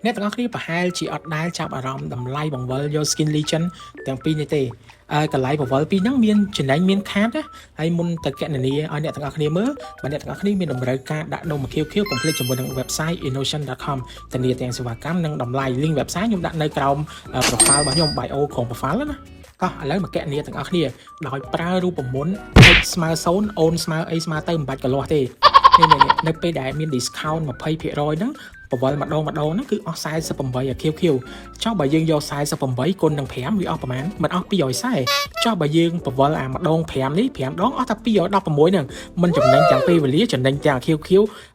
អ្នកទាំងអស់គ្នាប្រហែលជាអត់ដែលចាប់អារម្មណ៍តម្លៃបង្វិលយក skin legend ទាំងពីរនេះទេអឺតម្លៃបង្វិលពីរហ្នឹងមានចំណេញមានខាតណាហើយមុនទៅកណនាឲ្យអ្នកទាំងអស់គ្នាមើលបើអ្នកទាំងអស់គ្នាមានតម្រូវការដាក់ដុំ QQ កុំភ្លេចជាមួយនឹង website innotion.com ធានាទាំងសេវាកម្មនិងតម្លៃ link website ខ្ញុំដាក់នៅក្រោម profile របស់ខ្ញុំ bio ក្រោម profile ណាតោះឥឡូវមកកណនាទាំងអស់គ្នាដោយប្រើរូបមន្ត x ស្មើ0អូនស្មើអីស្មើទៅមិនបាច់កលាស់ទេនេះនេះនៅពេលដែលមាន discount 20%ហ្នឹងបង្វិលម្ដងម្ដងហ្នឹងគឺអស់48អា QQ ចុះបើយើងយក48គុណនឹង5វាអស់ប្រហែលមិនអស់240ចុះបើយើងបង្វិលអាម្ដង5នេះ5ដងអស់តែ216ហ្នឹងមិនចំណេញទាំងពេលវេលាចំណេញទាំង QQ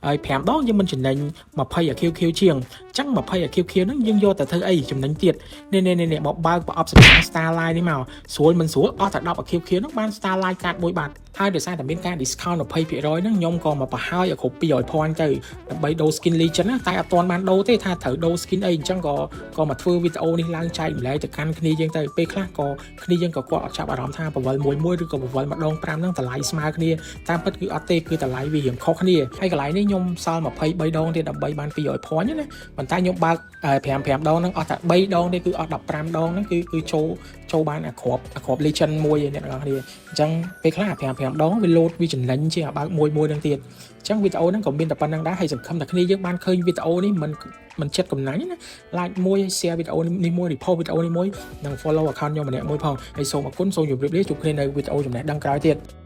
ហើយ5ដងយើងមិនចំណេញ20អា QQ ជាងអញ្ចឹង20អា QQ ហ្នឹងយើងយកទៅធ្វើអីចំណេញទៀតនេះនេះនេះមកបើកប្រអប់សញ្ញា Starlight នេះមកស្រួលមិនស្រួលអស់តែ10អា QQ ហ្នឹងបាន Starlight កាតមួយបាត់ហើយដោយសារតែមានការ discount 20%ហ្នឹងខ្ញុំក៏មកប្រហើយឲ្យគ្រប់200 point ទៅដើម្បីដូរ skin legend ណាតែអត់ទាន់បានដូរទេថាត្រូវដូរ skin អីអញ្ចឹងក៏ក៏មកធ្វើវីដេអូនេះឡើងចែករំលែកទៅកាន់គ្នាយើងទៅពេលខ្លះក៏គ្នាយើងក៏គាត់អត់ចាប់អារម្មណ៍ថាបង្វិលមួយមួយឬក៏បង្វិលម្ដង5ហ្នឹងតម្លៃស្មើគ្នាតាមពិតគឺអត់ទេគឺតម្លៃវារៀងខុសគ្នាហើយកន្លែងនេះខ្ញុំសល់23ដងទៀតដើម្បីបាន200 point ណាប៉ុន្តែខ្ញុំបើក5 5ដងហ្នឹងអស់តែ3ដងទេគឺអស់15ដងហ្នឹងគឺគឺចូលចូលបានអាគ្រាប់ legend មួយឯអ្នកនរគ្នាអញ្ចឹងពេលខ្លះអា5 5ដងវាលោតវាចំណេញជាងអាបើកមួយមួយហ្នឹងទៀតអញ្ចឹងវីដេអូហ្នឹងក៏មានតែប៉ុណ្្នឹងដែរហើយសង្ឃឹមថាគ្នាយើងបានឃើញវីដេអូនេះមិនមិនចិត្តកំណាញ់ណា like មួយ share វីដេអូនេះមួយ repost វីដេអូនេះមួយនិង follow account ខ្ញុំម្នាក់មួយផងហើយសូមអរគុណសូមជម្រាបលាជួបគ្នានៅវីដេអូចំណេះដឹងក្រោយទៀត។